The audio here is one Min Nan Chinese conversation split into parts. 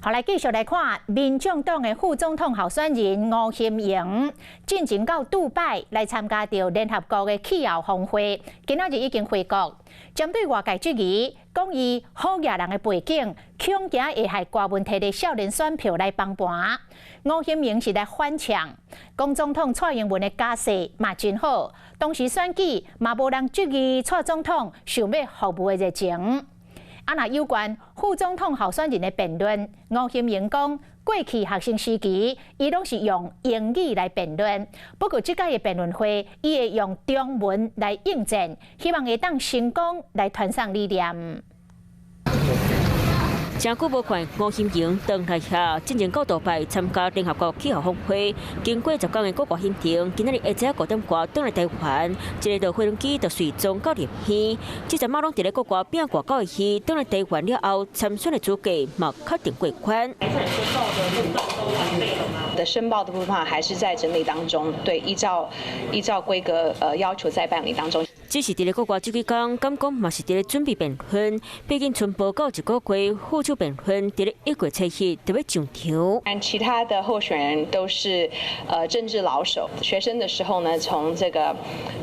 好，來繼續來看民眾黨的副總統候選人吳欣盈，進前到杜拜來參加著聯合國的氣候峰會，今仔日已經回國。針對外界質疑，講伊好額人的背景，恐驚會害柯文哲的少年選票來崩盤。吳欣盈是來反嗆，講總統蔡英文的家世嘛真好，當時選舉嘛無人質疑蔡總統想欲服務的熱情。啊，若有關副總統候選人的辯論，吳欣盈講，過去學生時期，伊攏是用英語來辯論，不過這屆的辯論會，伊會用中文來應戰，希望會當成功來傳送理念。誠久無看吳欣盈轉來遐，進前到杜拜參加聯合國氣候峰會，經過10工的國外行程，今仔日下晝5點外轉來台灣，一个落飛機就隨裝到入耳。這陣馬攏佇咧國外拼外交的戲，轉來台灣了後，參選的資格嘛確定過關。的申報的部分還是在整理當中，對，依照規格要求在辦理當中。只是佇咧國外這幾工，敢講嘛是佇咧準備辯論。畢竟賰無夠一個月，副手辯論佇咧1月7日就欲上場。但其他的候選人都是政治老手，學生的時候呢，從這個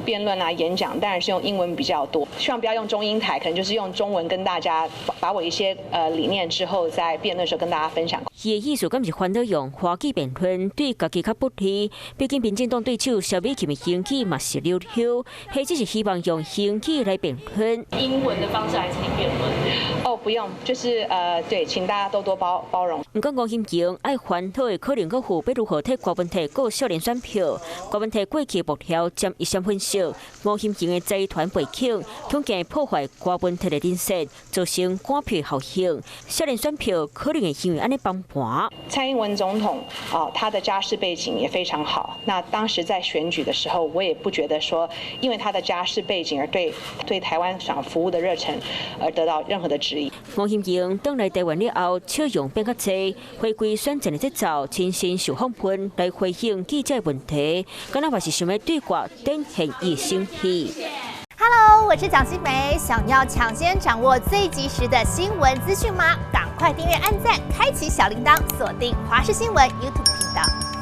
辯論啊、演講，當然是用英文比較多。希望不要用中英台，可能就是用中文跟大家把我一些理念之後，在辯論的時候跟大家分享。伊的意思敢是煩惱用華語辯論對家己較不利？畢竟民進黨對手蕭美琴的英語嘛是溜溜，彼只是希望用英語來辯論。英文的方式來進行辯論？哦，不用，就是對，請大家多多包容。毋過吳欣盈愛煩惱的可能閣有欲如何替柯文哲顧少年選票。柯文哲過去幕僚詹一山分析，吳欣盈的財團背景，恐驚破壞柯文哲的人設，造成趕票效應。少年選票可能會因為按呢崩盤。蔡英文總統啊，他的家世背景也非常好。那當時在選舉的時候，我也不覺得說，因為他的家世背景而對台灣想服務的熱忱而得到任何的質疑。吳欣盈轉來台灣了後，笑容變較濟，回歸選戰的節奏，親身受訪問來回應記者問題，敢若嘛是想欲對外展現伊心意。 Hello，我是蔣新梅，想要搶先掌握最及時的新聞資訊嗎？趕快訂閱、按讚、開啟小鈴鐺，鎖定華視新聞 YouTube 頻道。